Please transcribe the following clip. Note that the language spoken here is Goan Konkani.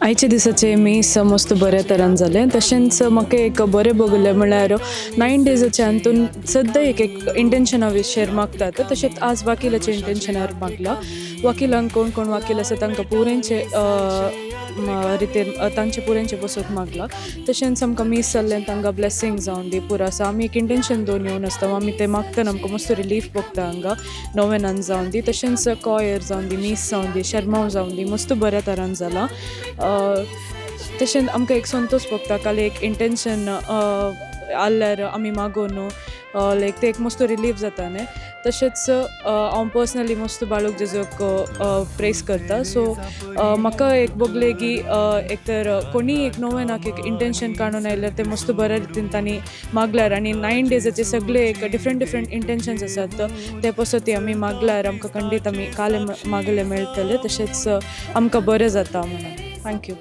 आयच्या दिसाचें मीस मस्त बऱ्या तरान जालें. तशेंच म्हाका एक बरें भोगलें म्हळ्यार 9 डेजाच्या हातून सद्दां एक एक इंटेन्शना विशयर मागतात. तशेंच आज वाकिलाच्या इंटेन्शनार मागलां. वकिलांक कोण कोण वकील आसा, तांकां पुऱ्यांचे रितीन तांचे पुऱ्यांचे बसून मागलां. तशेंच आमकां मीस जाल्लें, तांकां ब्लेसींग जावन दी पुरो आसा. आमी एक इंटेन्शन दवरून येवन आसता, आमी तें मागतना आमकां मस्त रिलीफ भोगता हांगा. नोवेनान जावन दी, तशेंच कॉयर जावन दी, मीस जावन दी, शेरमांव जावन दी, मस्त बऱ्या तरान जालां. तशेंच आमकां एक संतोश भोगता, काल एक इंटेन्शन आहल्यार आमी मागून लायक ते एक मस्त रिलीफ जाता न्ही. तशेंच हांव पर्सनली मस्त बाळूक जेजूक प्रेज करता. सो म्हाका एक भोगलें की एक तर कोणीय एक नोवेनाक एक इंटेन्शन काडून आयल्यार ते मस्त बऱ्या रितीन तांणी मागल्यार आनी 9 डेजाचे सगळे एक डिफरंट डिफरंट इंटेन्शन्स आसात, ते पसत आमी मागल्यार आमकां खंडीत आमी काले मागले मेळटले. तशेंच आमकां बरें जाता म्हणून. Thank you.